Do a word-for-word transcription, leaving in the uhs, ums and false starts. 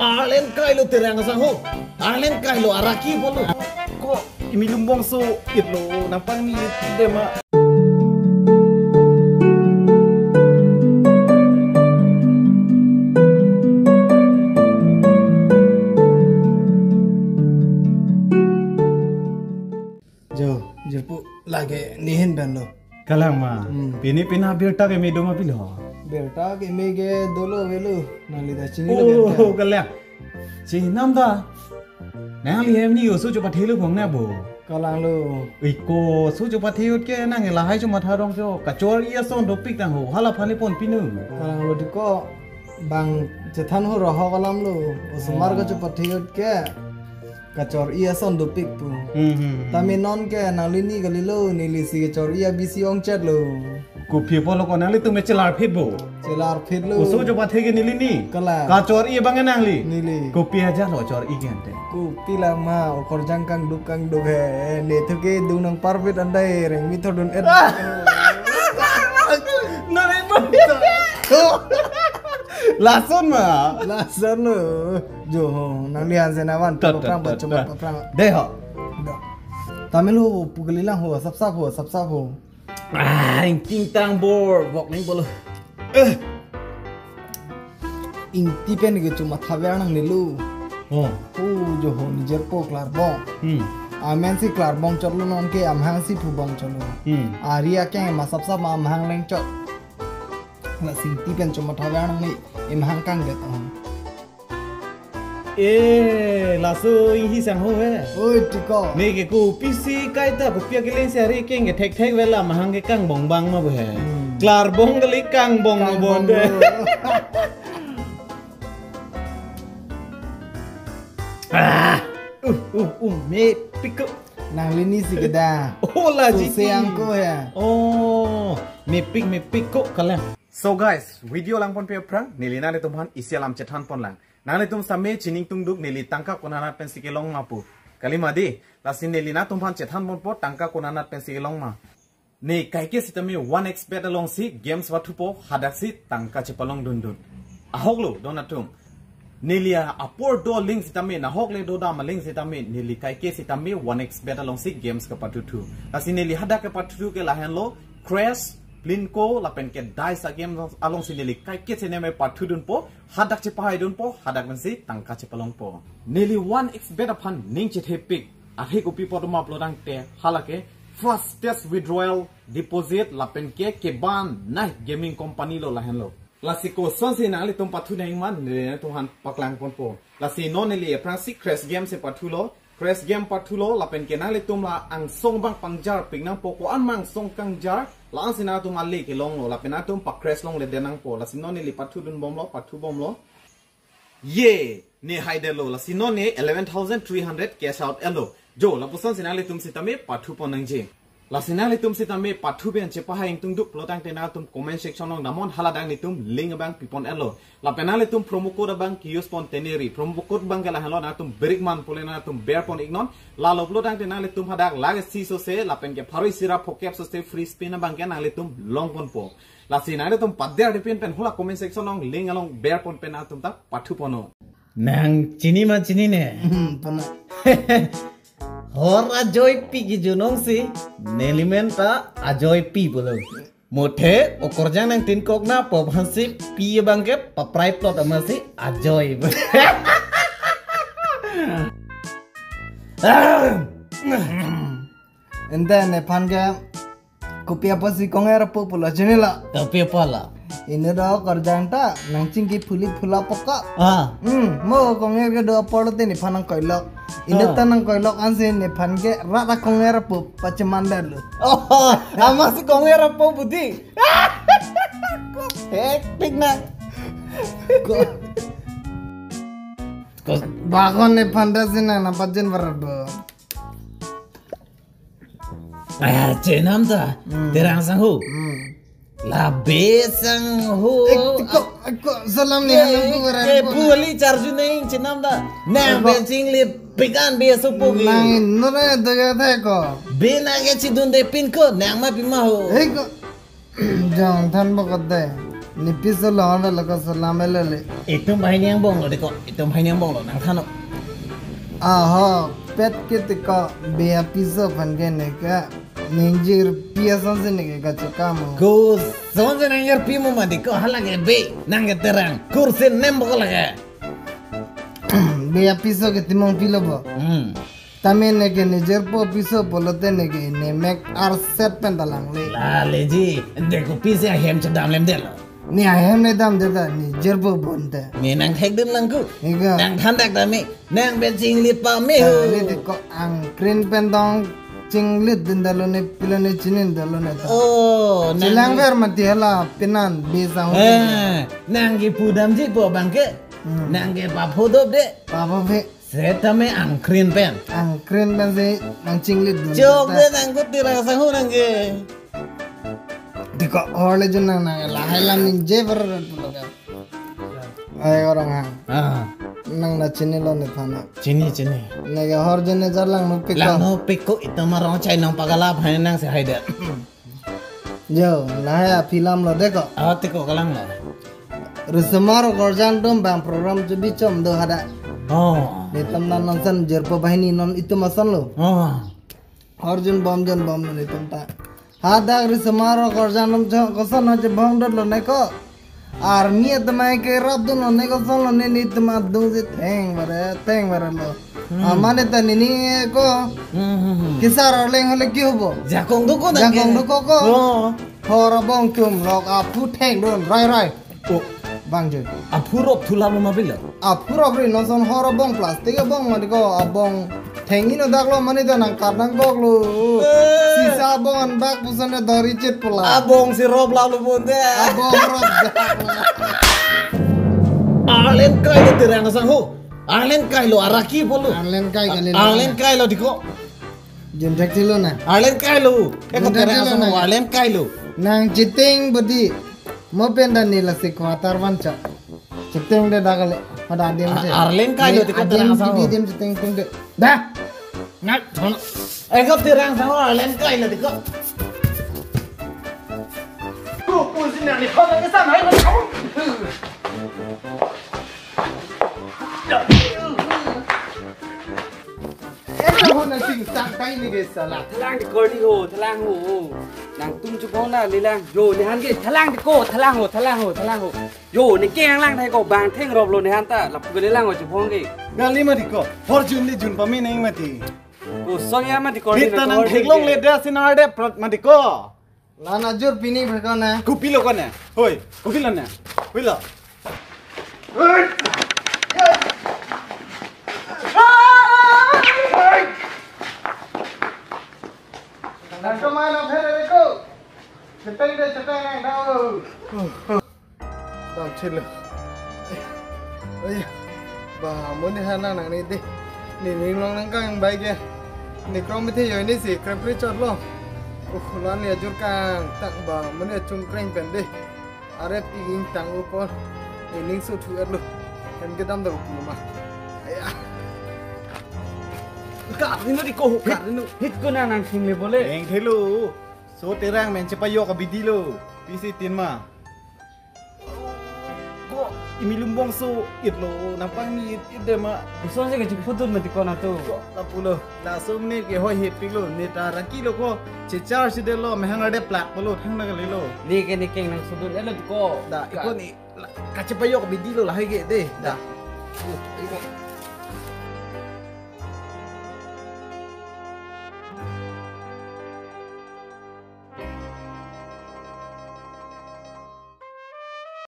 Arleng kailo Terang Sangho. Arleng kailo araki bolo. Ko imi lumbong so itlo, nangpangni it dema. Jo, jirpo lake nihin ben lo. Kalang ma. Hmm. Pini pina birta keme doma pilo. Birta keme ke dolo velo. Nangli ta chini lo Oh, birta. Kalang. Chinam ta. Nangli hem ni oso chopathelo bong na bo. Kalang lo. Iko oso chopathe ut ke nang lahai chomatha rong cho. Kachor-i ason dopik tang ho. Hala phani pon pinu. Kalang lo diko bang chethan ho roho kalam lo. Osomar Oh. kachopathe ut ke. Kachor-i ason dopik pu. Hmm, hmm, hmm. Tame non ke nangli ni kalilo, neli si kachor-i abisi ongchet lo. Kopi apotlo ko nanglitum me chelar phit bo. Chelar phit lo. Oso chopathe ke neli ni. Kalang. Kachor-i abang nangli. Neli. Kopi aja lo chor-i ke ante. Kopi lama okorjang kangduk kangduk he. Ne thu ke dung nangparpit andai reng mi thodun et. Nang emang. Lason ma. Lason lo. Jo ho, nangli hansen avan, Tot, tot, paprang, tot, pachom, tot. paprang. Dei ho. Da. Tame lo, pu kalilang ho, sapsap ho, sapsap ho. Ah, ingting tang bor, bok ning bolo. Eh. Ingti pen ke chomatha ver nangnelo. Oh. Oh, jo ho, ni jirpo klarbong. Hmm. Amen si klarbong chotlo non ke amahang si phubong chotlo. Hmm. Ari akeng ma sapsap ma amahang leng chot. Lasi ingti pen chomatha ver nangne, amahang kangdet on. Eh, laso Ingti Sangho he. Oi, tiko. Ne ke kopisi kaita kopi akele si ari keng ke thekthek vela amahang ke kangbong bang ma bo he. Hmm. Klarbong kali kangbong ma Kangbong bo de. bo. Ah, uh, uh, uh, mepik ko. Nangli ni si keda. Oh, la Sose jiti. angko he. Oh, mepik, mepik ko kalang. So guys, video langponpe aphrang, neli nanglitum aphan isi alam chethan ponlang. Nanglitum sitame chiningtungduk neli tangka konanat pensi kelong ma pu. Kali ma dei, lasi neli nangtum aphan chethan ponpo tangka konanat pensi kelong ma. Ne kaike sitame one X bet alongsi games pathupo hadaksi tangka chepalong dundun. Ahok lo don atum. Neli apor do link sitame nahok le do dam link sitame neli kaike sitame one X bet alongsi games kepathuthu. Lasi neli hadak kepathuthu ke lahenlo Crash, Plinko, lapen ke Dice a-game alongsi neli kaike sitame pathudunpo, hadak chepahaidunpo, hadak pensi tangka chepalongpo. Neli one X bet aphan ning chethepik, athe kopi apot ma pulotangte, halake fastest withdrawal deposit, lapen ke keban night gaming company lo lahenlo. Lasi kosonsi nanglitum pathu nangji ma, neli nangtum aphan paklang ponpo. Lasi non neli aphrangsi Crash game si pathulo, Crash game pathulo, lapen ke nanglitum la angsong abang pangjarpik nangpo, ko-an ma angsong kangjar, la-ansi nangtum ale kelonglo, lapen nangtum pa-crash longledet nangpo, lasi non neli pathudun bomlo, pathu bomlo. Ye, ne haidetlo, lasi non ne eleven thousand three hundred cash out etlo. Jo, lapusonsi nanglitum sitame pathu pon nangji. Lasi nanglitum sitame pathu pen chepahai ingtungduk pulotangte nangtum comment section along damnon, hala dak netum link abang pipon etlo. Lapen nanglitum promo code abang ke-use pon teneri. Promo code abang ke lahenlo, nangtum berikman pule nangtum berpon iknon. Lalo pulotangte nanglitum hadak lake isi sose, lapen ke pharo isi ra phokep sose free spin abang ke nanglitum longponpo. Lasi nanglitum pader dipin pen hula comment section along link along berpon pen nangtum ta pathu ponnon. Nang chini ma chinine? Hmm, pona. Hor Ajoypi kejunong si, nelimen ta Ajoypi pulo. Muthe, okorjang nangtinkok na po aphansi pi abang ke paprai plot amatsi Ajoy. Ente nephan ke kopi apotsi konger apo pulo chinilo. Kopi apotlo? Ini do okorjang ta nangchingki phuli phula pokok. Ah. Hmm, mo konger kedo apor te nephan nangkoilok. Ini Ah. ta nangkoilok ansi nephan ke rat akonger apo pachemandet lo. Oh, amatsi konger apo budi. Hektik na. Ko. Ko. Bakon nephan ta sina na pajen barbo. Ah, chenam ta. Hmm. Terang Sangho. Hmm. Labe Sangho. Eh, tiko, ko salam ni Eh, hanu ko eh, rang ko. Buli charju neng chenam ta. Nang Ko. Be chingli pikan be supu ki. Nang nore doya the ko. Be nang ke chidunde pin ko, nang ma pima ho. Eh, ko. Jong than bokot de. Ne piso lo, hon lo ko salam ele le. Itum banghini angbong lo deko, itum banghini angbong lo, nangthannon. Aha, pet ke teko, be apiso aphan ke neke ningjirpi asonsi neke kachekam mo. Kosonsi ningjirpi mo ma deko, hala ke be, nang ke terang, kursi nem bokol ke. Be apiso ke timong pilo bo. Hmm. Tame neke ne jirpo apiso pulote neke ne mek arset pen ta langle. Lale ji, deko pisi ahem chedam lemdetlo. Ne ahem ne damde ta ne jirpo bonte. Ne nangthekdun lang ko. Neke. Nangthan dak tame, nang pen chinglit pame ho. Tame deko angkrin pen dong chinglit dun dalo ne pilo ne chinin dalo ne ta. Oh, nang chelang ver mati hala penan be sang. Eh, nang ke pudamji po abang ke. Hmm. Nang ke paphodop de. Papa phe. Setame angkrin pen. Angkrin pensi nang chinglit dun. Chok ta. De nang ko Terang Sangho nang ke. Deko hor le jun nang nang lahai lam ningje ber pulo ka. Ai orang ha. Ah. Nang na chinilo ne thana. Chini, chini. Neke hor jun ne jar langno piko. Langno piko itum arong chai nang pagalap hai nang si hai de. Jo, lahai aphi lam lo deko. Ah, teko kalang lo. Risomar Korjang atum bang program chebi chom do hadak. Oh. Netum nang nonsan jirpo banghini non itum ason lo. Oh. Hor jun bom jun bom lo netum ta. Hadak Risomar Korjang atum jo koson ho chebong dot lo neko. Army atum ai kerap dun lo neko, koson lo ne netum adung si theng bare, theng bare lo. Hmm. Amane ta nini ko. Hmm, hmm, hmm. Kesar arleng hale ke hobo. Jakong do ko nang ke. Jakong do ko ko. Oh. Hor abong tum lok aphu thengdun rai rai. Oh. Bang je. Aphu rop thu lam ma pilo. Aphu rop ri nonson hor abong plastic abong mati ko abong thengin odak lo mane ta nang kat nang kok lo. Eh. Sisa abong anbak puson ne dori chet pula. Abong si rop lam lo bonte. Abong rop dak lo. Arleng kai lo Terang Sangho. Arleng kai lo araki polo. Arleng kai kali lo. Arleng kai lo deko. Jun thek thilo na. Arleng kai lo. Eko Jun thek Terang thilo Sangho na. Arleng kai lo. Nang chiteng bodi. Mo pen dan nila si quarter one cha. Chiteng de dak le. Pada adim A-, se. Arleng kai lo deko Terang Sangho. Adim chiteng teng de. Dah. Ngat thon. Eko Terang Sangho arleng kai lo deko. Ko pun si nang ni khon ke san hai. Eko hon nang sing sang kai ni ke sala. Thelang deko di ho, thelang ho. Nangtum chubong na lelang. Jo, nephan ke thelang deko, thelang ho, thelang ho, thelang ho. Jo, ne keng lang thai ko bang theng rop lo nephan ta. Lapu ke lelang ho chubong ke. Gali mati ko. Hor jun ni jun pame nang mati. Koson ya mati ko. Bit ni ta nang hor theklong jun ke. Le da sinar de prat mati ko. Lana jur pini berkona. Kopi lo kona. Hoi, kopi lo na. Kopi lo. Nang kemana phere ko? Cheteng de cheteng nang dau. Dam chilo. Oi. Ba, mo nephan nang nang ni de. Ne ning long nang kang bai ke. Ne krong mithe yoi ni si krem pri chot lo. Uh, lan ya jur kang tak ba, mo ne chung kreng pen de. Are piging tang upor. Ne ning so thu lo. Hem kedam da upor ma. Aya. Ka ni no di ko ka ni no. Hit ko na nang sing le bole. Eng thelo. So Terang men chepayok abidi lo. Pisi tin ma. Ko imi lumbong so it lo, nangpang ni it, it de ma. Koson si kachiphudun mati ko na to. Ko lapulo, laso ne ke hoi hepik lo, ne ta raki lo ko, chechar si de lo, mehang ade plak lo, thang na kali lo. Ne ke ne keng nang sudun elo ko. Da, ka- iko ni, la, kachepayok abidi lo lahai ke de, da. Uh, iko.